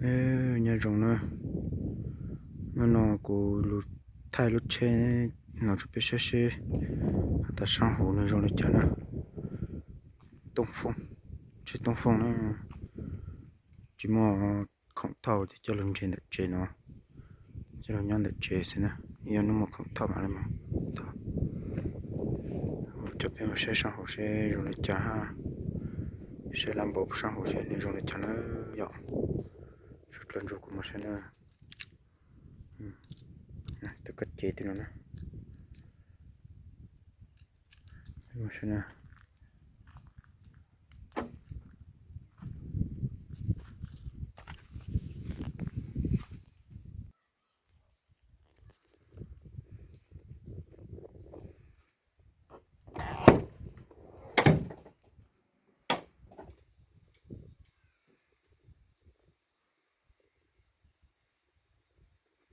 Nyob zoo na, hnub no kuv los thaij lub tsheb no rau peb saib seb has tas sab hauv nws zoo li cas na. Tsheb Toob Fooj na, tsis muaj khoom thauj ces coj los nres ntawm tsev no, coj los nyob ntawm tsev xwb na, yog hnub muaj khoom thauj mam li mus thauj. Coj peb mus saib sab hauv seb zoo li cas hab, saib lab npaum sab hauv seb nws zoo li cas na yom. Sawv dlawg nrog kuv mus saib na. Tus koj cev twg no na.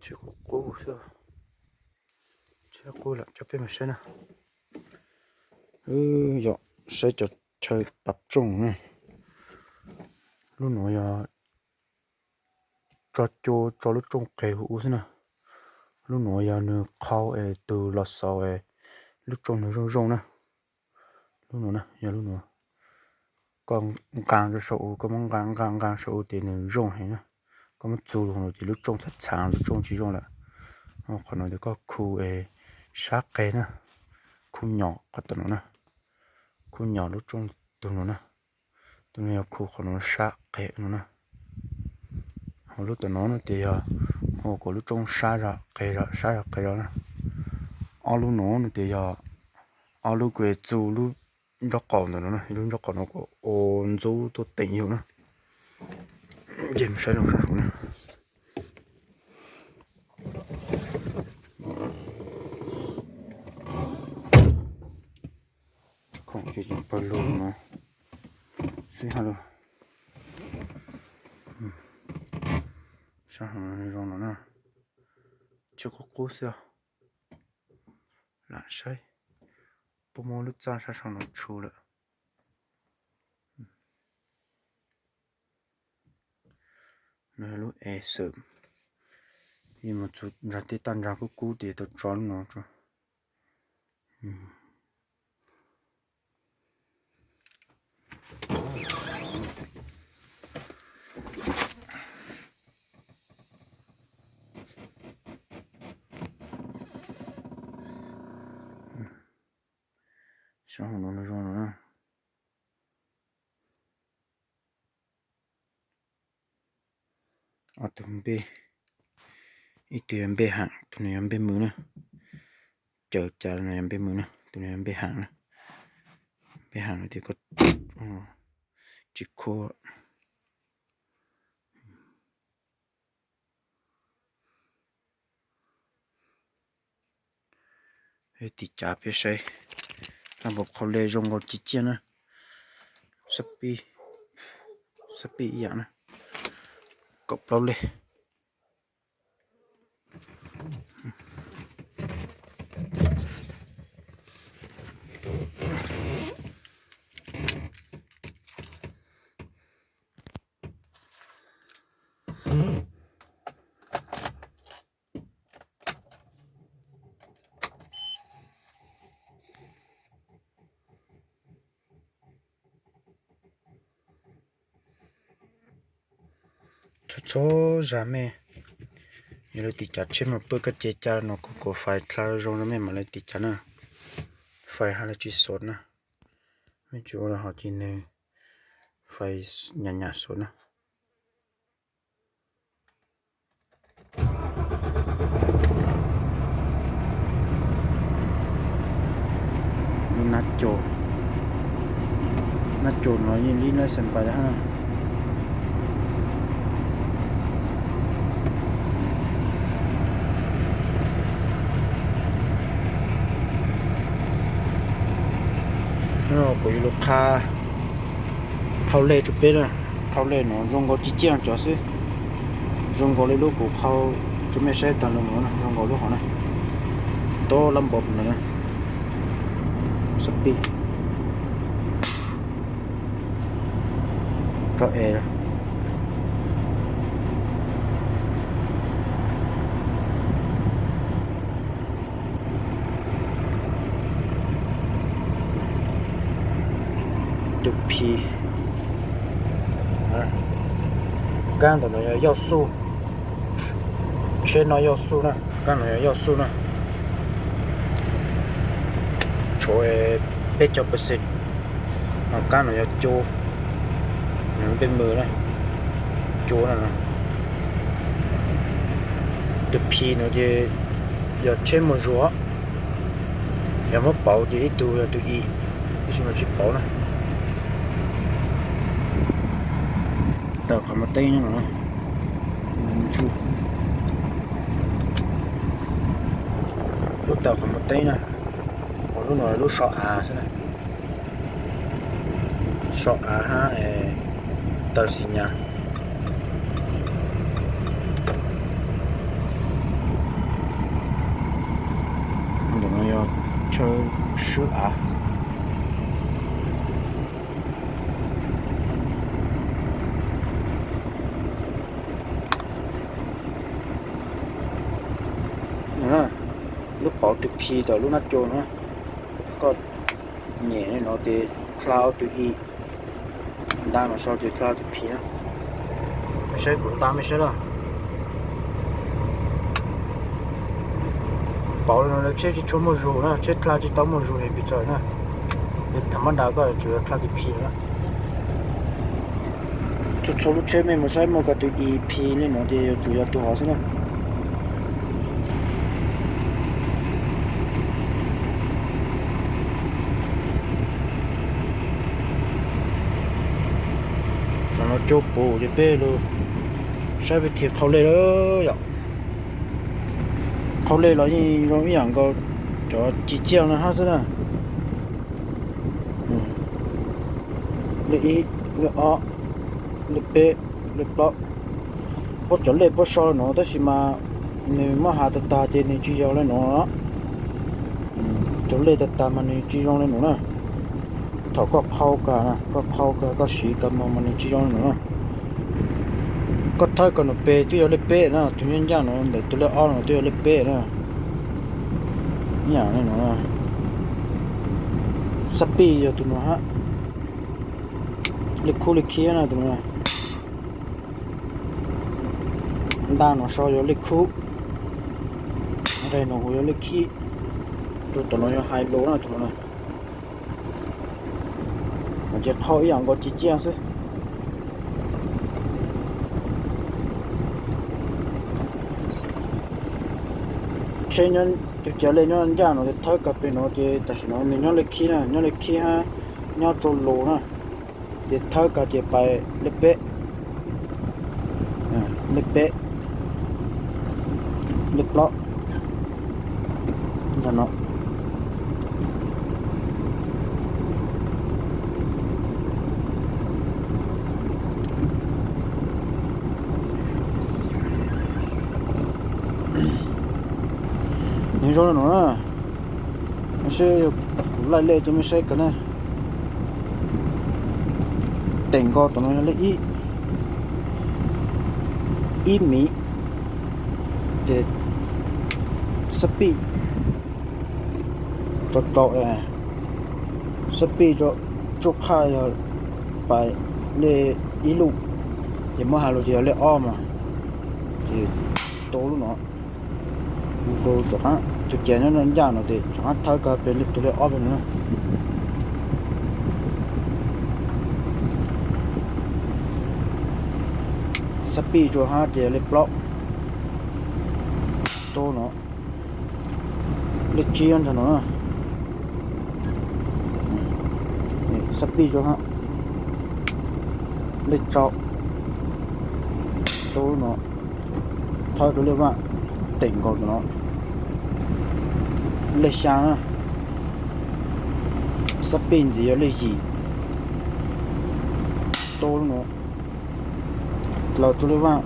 Tsheb qub qub xwb, tsheb qub lawm coj peb mus saib na. Wb yog saib cov chaw pab rooj na. Lub nuav yog tso cua tso lub rooj qes huv xwb na. Lub nuav yog nws qhau es tug los xaus es lub rooj nws zoo zoo na. Lub nuav na yog lub nuav, koj nqaa rau saum u, koj muab nqaa nqaa nqaa saum u ces nws zoo heev na. Koj muab txug lug ces lub rooj txhaav txhaav lub rooj tsis zoo lawm. Qhov nuav ces koj khu es sab qeg na, khu nyom qhov tom nuav na, khu nyom lub rooj tug nuav na. Tug nuav yog khu qhov nuav sab qeg nuav na. Ho lub tom nuav no ces yog ua kom lub rooj sab zog qeg zog sab zog qeg zog na. Ob lub nuav no ces yog ob lub kws txug lub nraub qaum ntawm no na, lub nraub qaum no kom ua ntxub tuaj teem yug na. Ces mus saib lug sab hauv na. Khoom ces pawg lug no xwb hab lauj. Sab hauv no zoo no na, tsheb qub qub xwb. Lam saib, puab muab lub txaj sab saum no tshu lawm. No yog lub es xwm, yeej mus txug nraag tej tag nraag kub kub ces tau tso lub no. Sab hauv no zoo no na. Ob tug npe, ib tug yog npe haam, tug no yog npe mws na. Cawm cas no yog npe mws na, tug no yog npe haam na. Npe haam no ces koj tsis khuam. Tim cav peb saib, lab npaum qhau le zoo nkaus ci ciaj na. Xab pib, xab pib ib yaam na, kaum plaub lej. Txhua txhua zag mej, yog lawv tim cav tsheb mas pw koj cev ca no kuv kuv fais dlha zoo rau mej mam li tim cav na. Fais has lawv tsis xov na, mej tsis ua lawv hov ces nws fais nyam nyam xov na. Lub nab cua, nab cua no yeej lib license pais hab na. Hnub no kuv yuav lug qha qhau lej rua peb na. Qhau lej no zoo nkaus ci ciaj cov xwb, zoo nkaus li lub kuv qhau rua mej saib taag lug no, zoo nkaus lub hov na, tob lab npaum no na. Xab pib rau es Ci, kab ntawm no yog yauj xuj, tsheb no yauj xuj na, kab no yog yauj xuj na. Tshuav peb caug percent, ho kab no yog cu, npej mws na, cu na. Tus P no ces yog tsheb muaj zug, yog muab pauv ces ib tug yog tus I, tab sis mas tsis pauv na. Tawm qhov muag teb nyob no, lub tawm qhov muag teb na, lub no lub so av xwb na, so av hab taw xi nyas. Ntawm no yog chaw swb av. Lub pauv tus P tom lub nab cu na, koj nyem no ces dlha tus I, nta no so ces dlha tus P na. Mej saib kuv nta mej saib na. Pauv no lawv tsheb tsis tshua muaj zug na, tsheb dlha tsis tau muaj zug heev pes tsawg na. Ces thaum mab nra koj tsuas yog dlha tus P na. Txhua txhua lub tsheb mej mus saib muaj ko tus I P li no ces yuav tsum yog tus hov xwb na. Tam no cua pum ces peb lug saib peb thim qhau lej lawm yom. Qhau lej los yeej zoo ib yam nkaus cov ci ciaj no hab xwb na. Lej ib, lej ob, lej peb, lej plaub. Puab cov lej puab so le nuav tab sis mas nws muab has tag tag ces nws tsis yog le nuav. Cov lej tag tag mas nws tsis zoo le nuav na. Thaum koj qhau kag, koj qhau kag koj siv kag moog mas nws tsis zoo le nuav na. Koj thawb kag num peg twb yog lej peb na, tus nyob ncaj nuav ntawm tus lej ob no twb yog lej peb na. Ib yam le nuav, xab pij yog tus nuav hab, lej khub lej khib na tus nuav. Nta no so yog lej khub, nqeg no huv yog lej khib, tus tom no yog hais lus na tus no. Ces qhau ib yam nkaus ci ciaj xwb. Tsheb nyob, tus cav lej nyob ncaj no ces thawb kag peg no ces tam sim no nws nyob lej khib na, nyob lej khib hab nyob rau lus na. Ces thawb kag ces pais lej peb, lej peb, lej plaub, nrag no. Nws zoo le nuav na, saib, kuv laij lej rau mej saib kag na. Teem nkaus tom no yog lej ib, ib miv, ces xab pij rau rau, xab pij rau tsuj qhaj yog pais lej ib lub, ces muab has lug ces yog lej ob mas, ces tau lub no. Nkaus tom qaab tus cav nyob ncaj no ces tom qaab thawb kag peg tus lej ob peg no na. Xab pij rau hab ces lej plaub, tau no. Lej tsib nrag no na, xab pij rau hab, lej rau, tau no, thawb rau lej vaaj, teem nkaus tom no. Lej xyaa na, xab pij ntxiv yog lej yim, tau no, dlaus rau lej vaaj,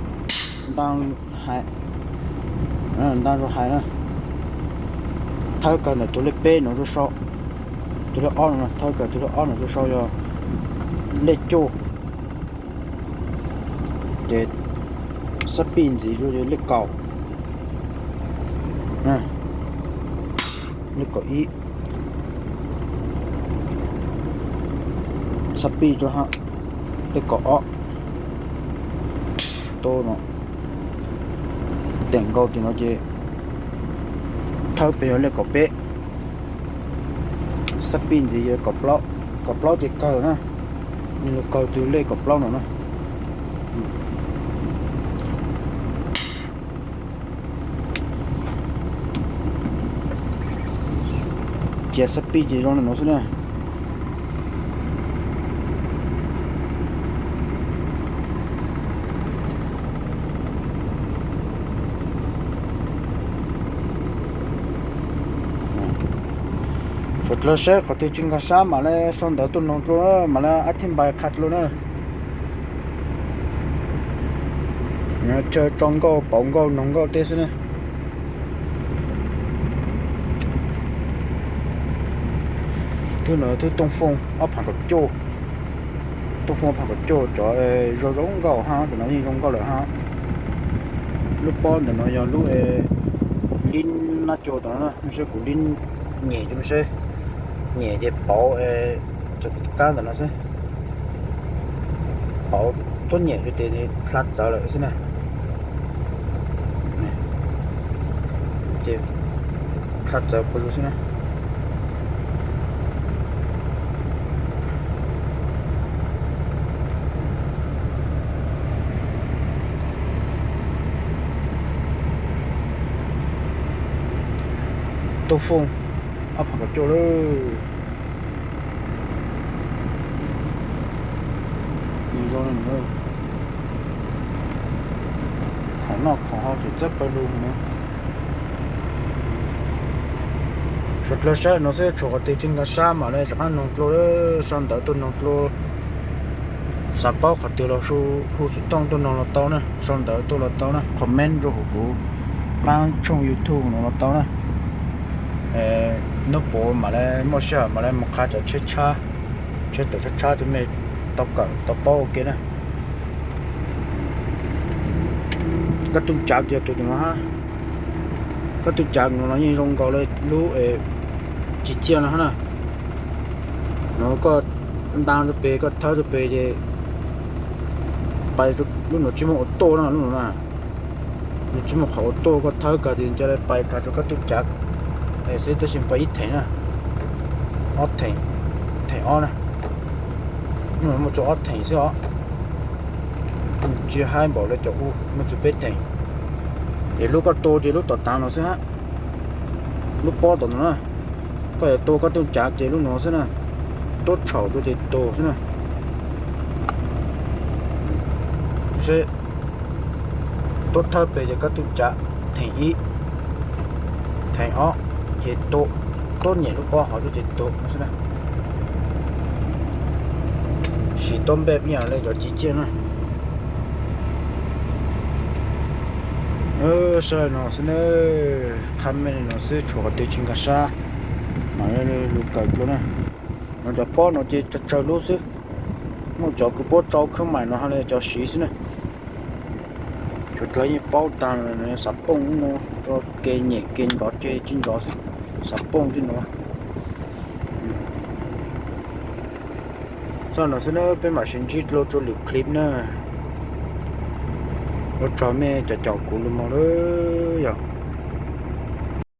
ntaag hais, ntaag rau hais na. Thawb kag ntawm tus lej peb no rau sau, tus lej ob no, thawb kag tus lej ob no rau sau yog lej cuaj, ces xab pij ntxiv rau yog lej kaum, lej kaum ib, Xab pij rau ha, lej kaum ob, tau no, teem nkaus tim no ces thawb pem yog lej kaum peb, xab pij ntxiv yog kaum plaub, kaum plaub ces kawg na, nws los kawg tus lej kaum plaub no na. Cia xab pij ces zoo li no xwb na. Suav dlawg saib qhov twg tsis nkag sab mam li sau ntawv tuaj noog dlua, mam li ab thib npais qha dlua na. Chaw tso nkauj pauv nkauj noog nkauj teb xwb na. Thwb no thwb tooj fooj ob phav kaum cuaj, tooj fooj ob phav kaum cuaj cov zoo zoo nkauj hab, cov no yeej zoo nkauj lawm hab. Lub pob ntawm no yog lub lib nab cua tom no, saib kuv lib nyem rau saib, nyem ces pauv cov kab ntawm no xwb. Pauv tuab nyem rau ces dlha txawv lawm xwb na. Ces dlha txawv kuv xwb na. Tooj fooj ob phav kaum cuaj lawm. Nws zoo li no, khoom noj khoom haus ces txawb pawg lug no. Suav dlawg saib no xwb, tshuav qhov twg tsis nkag sab mam li rov qab noog dlua, sau ntawv tuaj noog dlua. Xav paub qhov twg los hu xov tooj tuaj noog los tau na, sau ntawv tuaj los tau na, comment rau hauv kuv qab tshooj YouTube no los tau na. Hnub puav mam li muaj sij hawm mam li mus qha cov tsheb tshab, tsheb tawm tshab tshab rau mej tau kawm tau paub ua ke na. Kab tooj cav yog tus no hab. Kab tooj cav no yeej zoo nkaus li lub tsis ciaj no hab na. No koj nta rau pem, koj thawb rau pem ces pais, lub no tsis muaj ua tuaj na, lub no na. Nws tsis muaj qhov ua tuaj, koj thawb kag ces nws ca li pais kag rau kab tooj cav xwb, tab sis pais ib theem na, ob theem, theem ob na. Lub no muaj txug ob theem xwb os. Tsis haib npaum li cov ub muaj txug peb theem. Es lub koj tua ces lub tom tav no xwb hab. Lub pob tom no na, koj yuav tua kab tooj cav ces lub no xwb na. Tuab tshaum rau ces tua xwb na. Tuab thawb pem ces kab tooj cav theem ib, theem ob ces tua, tuab nyem lub pob hov rau ces tua no xwb na. Sim tuab npej ib yam li cov tsis ciaj na. Sab li no xwb na, qha mej li no xwb, tshuav qhov twg tsis nkag sab mam li lug kawm dlua na. No cov pob no ces tsawg tsawg lub xwb, muaj cov kuv puab tsau kheeb maim no hab li cov siv xwb na. Tshuav dlawg yeej paub taag, xav pooj no rua ke nyem ke nrov ke tsis nrov xwb, xav pooj tij no. Txog no xwb na, peb mam sib ntsib dlua rua lwm clip na. Ua tsaug mej cov caum kuv lug moog lawm yog.